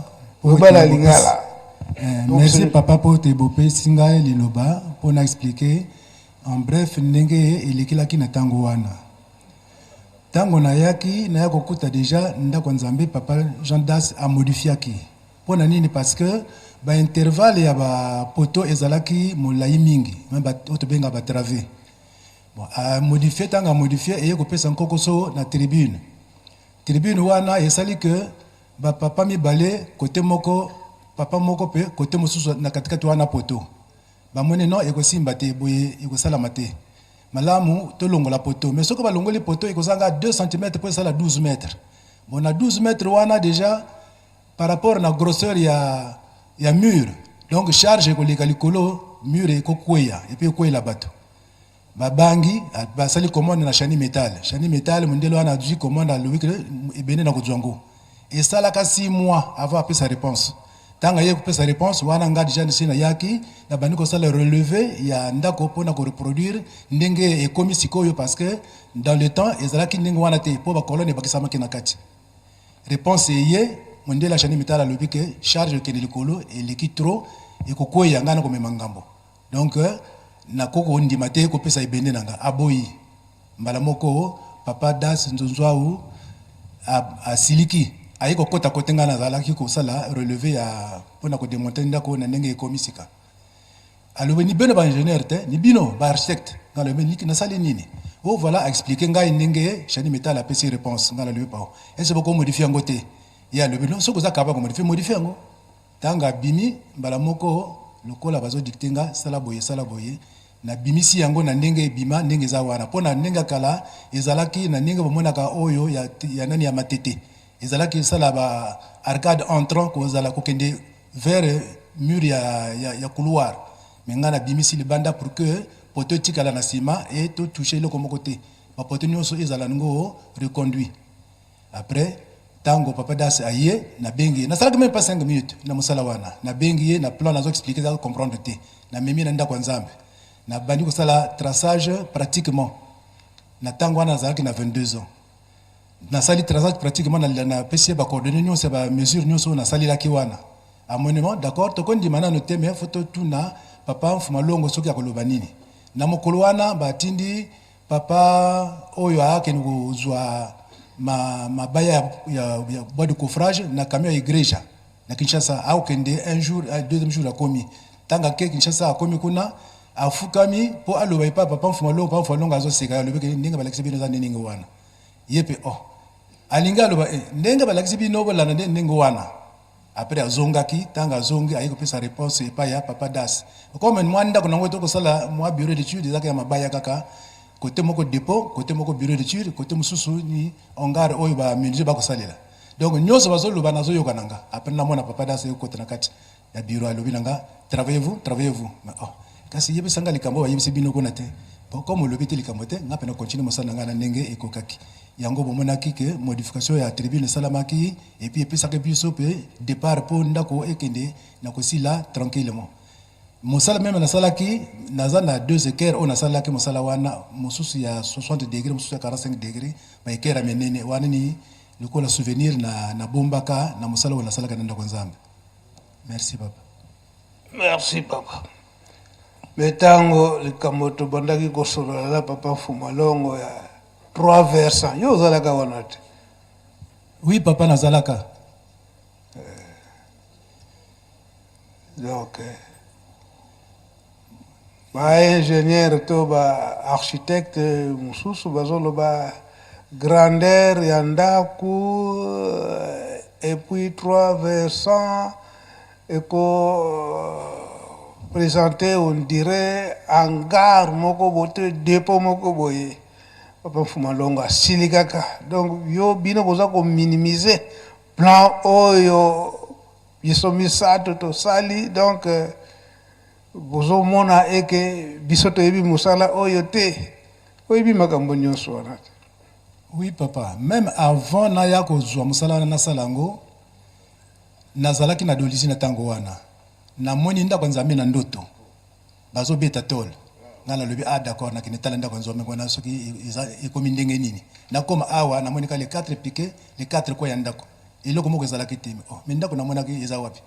Obala lingala. Merci papa po te bopesi ngai liloba mpona expliquer en bref ndenge elekelaki na ntango wana. Ntango nayaki, naya kokuta déjà ndako ya Nzambe papa Jean Das amodifiaki. Mpo na nini? Parce que baintervalle ya bapoteau ezalaki molai mingi, oyo tobengaka batravées. Bon, amodifie. Ntango amodifie, eye kopesa nkokoso na tribune. Tribune wana esali ke bapapa mibale kote moko, papa moko mpe kote mosusu, na katikati wana poteau. Bamoni non, ekosimba te boye, ekosalama te malamu, tolongola poteau. Mais soki balongoli poteau, ekozanga 2 cm mpo esala 12 mètres. Bon, na 12 mètres wana déjà, par rapport na grosseur ya mur, donc charge ekoleka likolo, mur ekokweya et puis ekweyela bato. Babangi, basali commande na Chani Metal. Chani Metal, mondele wana azwi commande, alobi ke ebende na kozwa yango esalaka 6 mois avant apesa réponse. Ntango aye kopesa réponse wana, nga déjà nsi nayaki, nabandi kosala relevé ya ndako mpona koreproduire ndenge ekomi sikoyo, parce que dans le temps ezalaki ndenge wana te, mpo bacolonne ebakisamaki na kati. Réponse eye, mondele Achani Mitala alobi ke charge ekende likolo eleki trop, ekokweya, ngai na komema ngambo, donc nakoki kondima te kopesa ebende na nga. Aboyi mbala moko. Papa Das Nzonzwau asiliki, aye kokɔta kote ngai nazalaki kosala relevé ya mpona kodémonter ndako na ndenge ekomi sika. Alobi: "Ni bino baingénieur te, ni bino baarchitecte." Ngai alobi: "Nasali nini?" O voilà, expliquer ngai ndenge Chani Metal apesi réponse. Ngai nalobi: "Pao, ese bokomodifier yango te?" Ye alobi: "Non, soki oza capable komodifier, modifie yango." Ntango abimi mbala moko, lokola bazodicter nga, sala boye, sala boye, nabimisi yango na ndenge ebima, ndenge eza wana. Mpo na ndenge ya kala ezalaki na ndenge bomonaka oyo ya nani, ya Matete, ezalaki esala ba arcade entrant, kozala kokende vers mur ya couloir. Mais ngai nabimisi libanda pour que poteau etikala na nsima e totouche eloko moko te, bapoteau nyonso ezala nango reconduit. Après, ntango papa Das aye, nabengi ye, nasalaki même pas 5 minutes na mosala wana, nabengi ye na plan, nazo expliquer, eza comprendre te. Namemi na ndako ya Nzambe, nabandi kosala traçage pratiquement. Na ntango wana nazalaki na 22 ans. Nasali traçage pratiquement, napesi ye bacoordonnées nyonso ya bamesure nyonso oyo nasalelaki wana. Amoni: "Bon, d'accord, tokondima nano te, mais faut totuna papa Mfuma Longo soki akoloba nini." Na mokolo wana batindi papa oyo akende kozwa mabaya ya bois de coffrage na camion ya igreja na Kinshasa. Akokende un jour, deuxième jour akomi. Ntango ake Kinshasa, akomi kuna, afukami mpo aloba epa papa Mfuma Longo. Papa Mfuma Longo azoseka, alobi ke ndenge balakisi bino eza nde ndenge wana. Ye mpe oh, alingi aloba eh, ndenge balakisi bino, bolanda nde ndenge wana. Après azongaki. Ntango azongi, aye kopesa réponse epai ya papa Das. Comme mwa ndako nango tokosala mwa bureau d'étude, ezaka ya mabaya kaka, côté moko dépôt, côté moko bureau d'étude, côté mosusu ni hangar oyo bamenuisier bakosalela. Donc nyonso bazoloba, nazoyoka na nga. Après namona papa Das ekota na kati ya bureau, alobi na nga: "Travaillez-vous, travaillez-vous." Mais, oh, kasi yebisanga likambo bayebisi bino kuna te. Bon, comme olobi te likambo te, nga mpe na continue mosala na ngai na ndenge ekokaki. Yango bomonaki ke modification ya tribune esalamaki, et puis epesaki biso mpe départ mpo ndako ekende na kosila tranquillement. Mosala même nasalaki, naza na deux équerres oyo nasalaki mosala wana, mosusu ya 60 degré, mosusu ya 45 degré, baéquerre ya minene wana, ni lokola souvenir na nabombaka na mosala oyo nasalaka na ndako Nzambe. Merci, papa. Merci, papa. Mais ntango likambo tobandaki kosolola na papa Fumalongo ya trois versants, yo ozalaka wana te? Oui, papa, nazalaka. Donc baingénieur to baarchitecte mosusu bazoloba grandeur ya ndako et puis trois versants eko présenter on dirait hangar moko boye to dépôt moko boye. Papa Mfuma Longo asili kaka. Donc yo, bino boza kominimiser plan oyo biso misato tosali. Donc bozomona eke biso toyebi mosala oyo te, oyebi makambo nyonso wana te? Oui, papa. Même avant naya kozwa mosala wana, nasala yango, nazalaki na Dolisie. Na ntango wana namoni ndako ya Nzambe na ndoto, bazobeta tole. Ngai nalobi: "Ah, d'accord, nakende tala ndako ya Nzambe wana soki ekomi ndenge nini." Nakoma awa, namoni ka les quatre piquets, les quatre coins ya ndako, eloko moko ezalaki te. Oh, mais ndako namonaki eza wapi?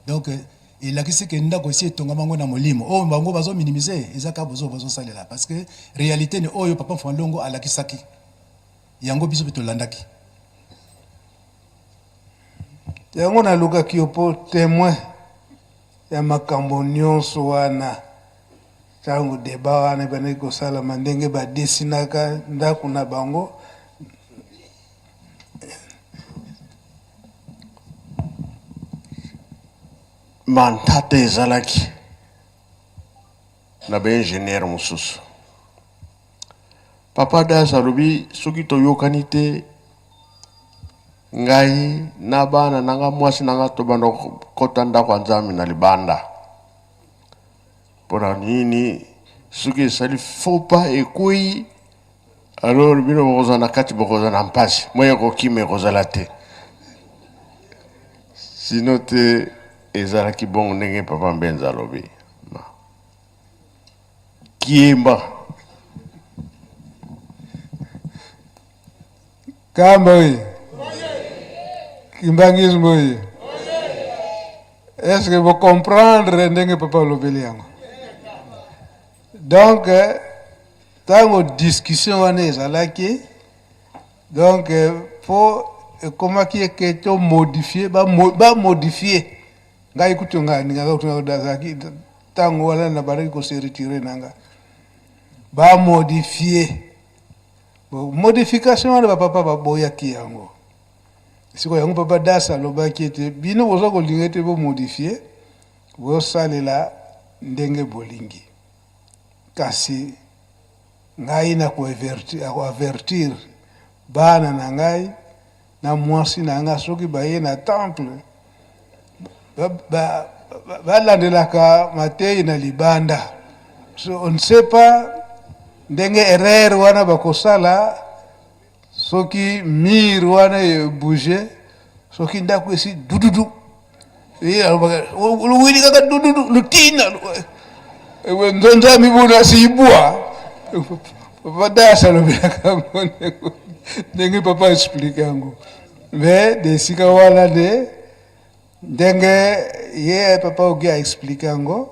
Donc elakisi ke ndako esi etongama yango na molimo. Oyo bango bazominimiser eza kaka bozo bazosalela, parce que réalité ni oyo papa Mfalongo alakisaki yango, biso mpe tolandaki. Yango nalukaki yo mpo témoin ya makambo nyonso wana. Ntango débat wana ebandaki kosalama, ndenge badesinaka ndako na bango. Mantata ezalaki na baingénieur mosusu. Papa Das alobi soki toyokani te, ngai na bana na nga, mwasi na nga, tobanda kota ndako ya Nzambe na libanda. Mpona nini? Soki esali faux pas, ekwei, alors bino bokozala na kati, bokozala na mpasi, moya kokima ekozala te. Sino te. Ezalaki bongo ndenge papa Mbenza alobi. Kiemba. Kamba oye. Kimbanguisme oye. Est-ce que vous comprendre ndenge papa alobeli yango? Donc tango discussion wana ezalaki donc po ekomaki eke to modifier ba, ba modifier ngai kutu ngai ningaka kutu nazalaki ntango wana nabandaki ko se retirer na nga ba modifier. Bon, modification wana ba papa baboyaki yango. Sikoyo yango papa Das alobaki ete bino boza kolinga ete bo modifier, bosalela ndenge bolingi. Kasi ngai na ko avertir bana na ngai na mwasi na ngai soki baye na temple balandelaka mateyi na libanda. So on ne sait pas ndenge erreur wana bakosala soki mur wana e bouger, soki ndako esi dududu luwili kaka dududu lutina nzonza mibuna sibwa. Papa Das alobelaka yango ndenge papa explique yango, mais de esika wana nde ndenge ye papa Ogi a explique yango.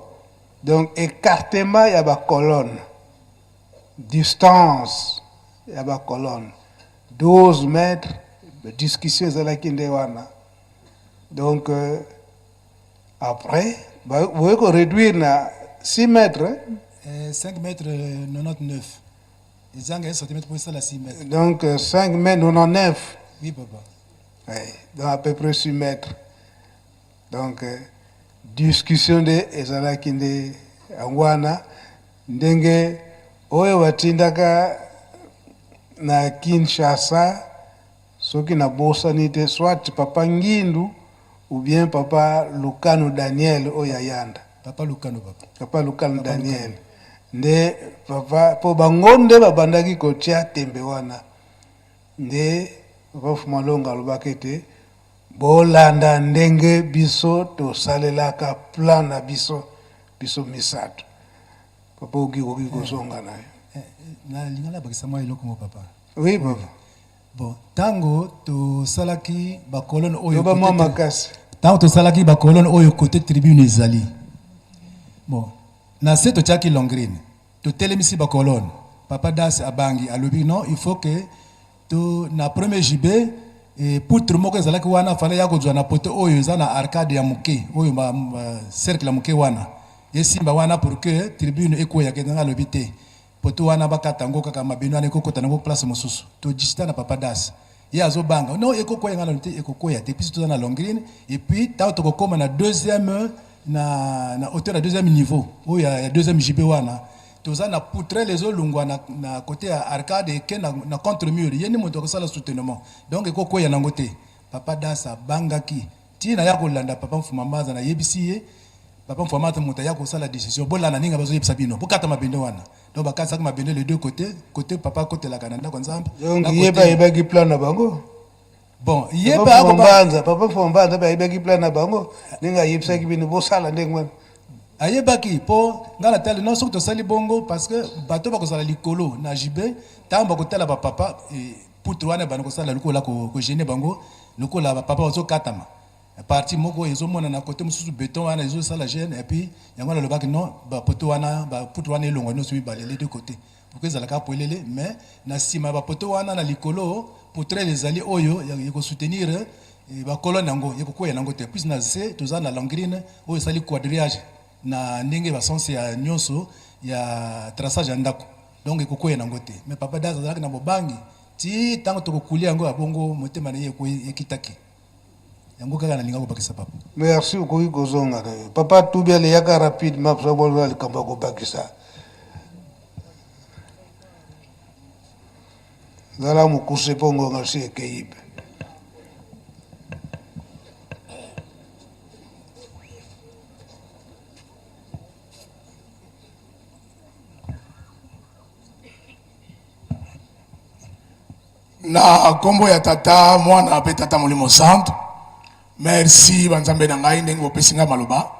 Donc écartement ya ba colonne, distance ya ba colonne 12 mètres, discussion ezalaki nde wana. Donc après boye ko réduire na 6 mètres, 5 mètres 99. Ezanga 1 centimètre pour esala 6 mètres. Donc 5 mètres 99. Oui papa. Oui, donc à peu près 6 mètres. Donc discussion nde ezalaki nde yango wana ndenge oyo batindaka na Kinshasa, soki nabosani te, soit papa Ngindu ou bien papa Lukano Daniel oyo ayanda. Papa Lukano papa. Papa Lukano papa Daniel. Lukano. Nde papa po bango nde babandaki kotia tembe wana. Nde papa Fumalonga alobaki ete bolanda ndenge biso tosalelaka plan na biso, biso misato. Papa oki koki kozonga na yo. Nalinga nabakisa mwa eloko moko papa. Oui papa. Bon, tango tosalaki ba colonne oyo Loba mwa makasi. Tango tosalaki ba colonne oyo côté tribune ezali. Bon, na se totiaki longrine. Totelemisi ba colonne. Papa Das abangi alobi non, il faut que to na premier JB et poutre moko ezalaki wana fallait ya kozwa na poteau oyo eza na arcade ya moke oyo ba, ba cercle ya moke wana esimba wana pour que tribune ekweya ke nga alobi te poteau wana bakata yango kaka mabino wana ekokota nango place mosusu. To discuta na papa Das, ye azobanga non ekokweya, nga nalobi te ekokweya te puisque toza na longrine et puis tango tokokoma na deuxième na, na hauteur ya deuxième niveau oyo ya, ya deuxième JB wana toza na poutrelle ezolungwa na, na côté ya arcade eke na, na contre mur, ye nde moto akosala soutenement donc ekokweya nango te. Papa Das abangaki ti na ya kolanda papa Mfuma Mbanza, nayebisi ye papa Mfuma Mbanza moto aya kosala décision, bolanda ndenge bazoyebisa bino, bokata mabende wana. Donc bakatisaki mabende les deux côtés, côté papa akotelaka na ndako ya Nzambe. Donc ye pe ayebaki plan na bango. Bon, ye pe akoba Mbanza, papa Mfuma Mbanza pe ayebaki plan na bango ndenge ayebisaki bino bosala ndenge wana. Ayebaki po nga na tali non soki tosali bongo parce que bato bakozala likolo na JB tango bakotala ba papa poutre wana ebanda kosala lokola ko gêner bango lokola ba papa bazokatama partie moko ezomonana côté mosusu beton wana ezosala gêne et puis yango nalobaki non ba poteau wana ba poutre wana elongwa nyonso mibale les deux côtés pourquoi ezalaka polele mais na nsima ya ba poteau wana na likolo poutrelle ezali oyo ekosoutenir ba colonne yango ekokweya nango te puis na se toza na longrine oyo esali quadrillage na ndenge ba sens ya nyonso ya traçage ya ndako donc ekokweya nango te mais papa Das azalaki na bobangi ti ntango tokokulia yango ya bongo motema na ye ekitaki yango kaka nalinga kobakisa papa. Merci, okoki kozonga na yo papa. Tubi aleyaka rapidement mpo bolona likambo ya kobakisa. Zala mokuse mpo ngonga si ekei mpe. Na kombo ya Tata, Mwana pe Tata Molimo Santu. Merci ba nzambe na ngai ndenge bopesi ngai maloba.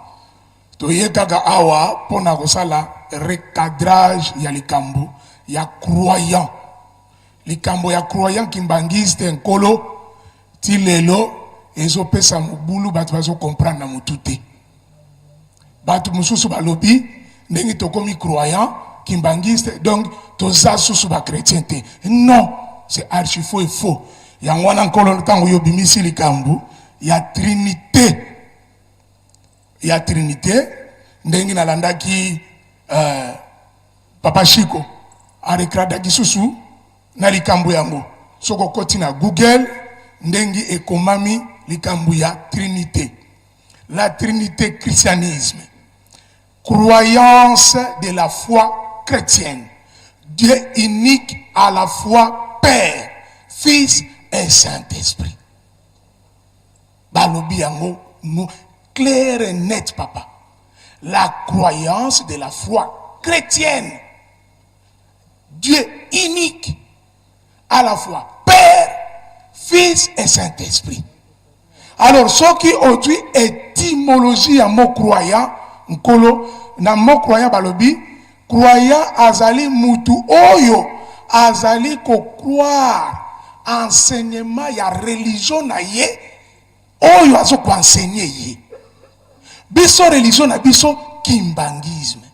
Toye kaka awa pona kosala recadrage ya likambo ya croyant. Likambo ya croyant kimbanguiste nkolo ti lelo ezopesa mobulu bato bazo comprendre na mutu te. Bato mosusu balobi ndenge tokomi croyant kimbanguiste donc toza susu ba chretien te. Non, c'est archi faux et faux. Yango wana nkolo ntango yo obimisi likambo ya trinite ya trinite ndenge nalandaki euh, papa Chico arekradaki susu na likambo yango. Soki okoti na Google ndenge ekomami likambo ya trinite La Trinite christianisme, croyance de la foi chretienne, Dieu unique à la fois Père, Fils et Saint-Esprit. Balobi yango clair et net papa. La croyance de la foi chrétienne. Dieu unique à la fois Père, Fils et Saint-Esprit. Alors soki ozwi etymologie ya mot croyant, nkolo na mot croyant balobi croyant azali mutu oyo azali ko croire enseignement ya religion na ye oyo azo ko enseigner ye. Biso religion na biso kimbanguisme.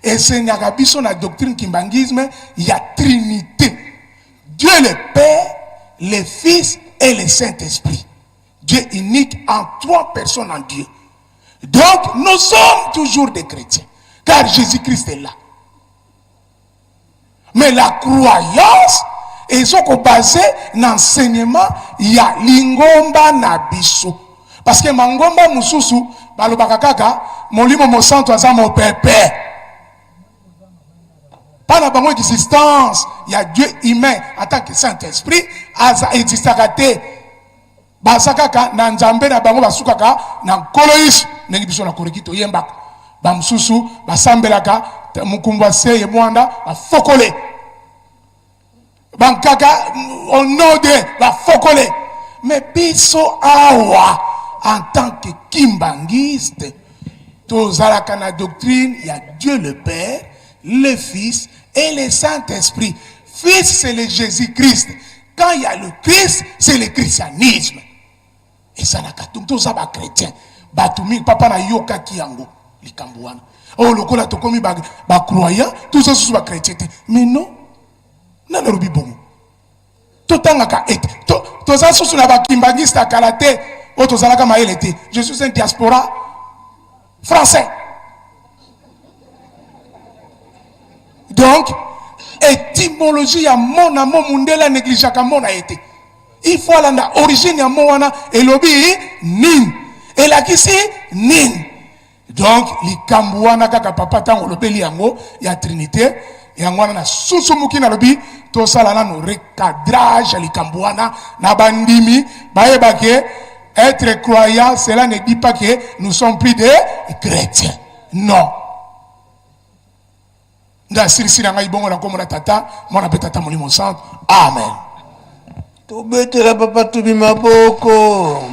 Enseignaka biso na doctrine kimbanguisme ya trinite. Dieu le Père, le Fils et le Saint-Esprit. Dieu unique en trois personnes en Dieu. Donc, nous sommes toujours des chrétiens, car Jésus-Christ est là. Mais la croyance ezoko base na enseignement ya lingomba na biso. Parce que mangomba mususu balobaka kaka molimo mosantu aza mopepe. Pas na bango existence ya Dieu humain en tant que Saint-Esprit aza existaka te. Baza kaka na Nzambe na bango, basukaka na Nkolo Yesu ndenge biso na Koreki toyembaka. Ba mosusu basambelaka Mukumbwa Seye Mwanda bafokole. Bankaka au nom de bafokole. Mais biso awa en tant que kimbanguiste tozalaka na doctrine ya Dieu le Père, le Fils et le Saint-Esprit. Fils, c'est le Jésus-Christ. Quand il y a le Christ, c'est le christianisme. Ezalaka donc toza ba chrétien. Bato mingi papa na yokaki yango likambo wana. Oh lokola tokomi ba, ba croyant, toza susu ba chrétien te. Mais non. Nani alobi bongo? Totangaka ete to, toza susu na ba kimbanguiste ya kala te oyo tozalaka mayele te. Je suis un diaspora français. Donc etymologie ya mot na mot, mundele a negligeaka mot na ye te. Il faut alanda origine ya mot wana, elobi nini, elakisi nini. Donc likambo wana kaka papa ntango olobeli yango ya trinité, yango wana nasusumuki, nalobi tosala nano recadrage ya likambo wana na bandimi bayeba ke être croyant cela ne dit pas que nous sommes plus des chrétiens. Non. Nde asilisi na ngai bongo na nkombo na Tata, Mwana mpe Tata Molimo Santu. Amen. Tobetela papa Tubi maboko.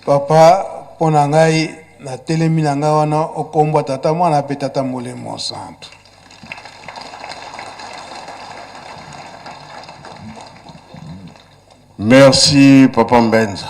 Papa, mpo na ngai natelemi na ngai wana okombwa Tata, Mwana mpe Tata Molimo Santu. Merci papa Mbenza.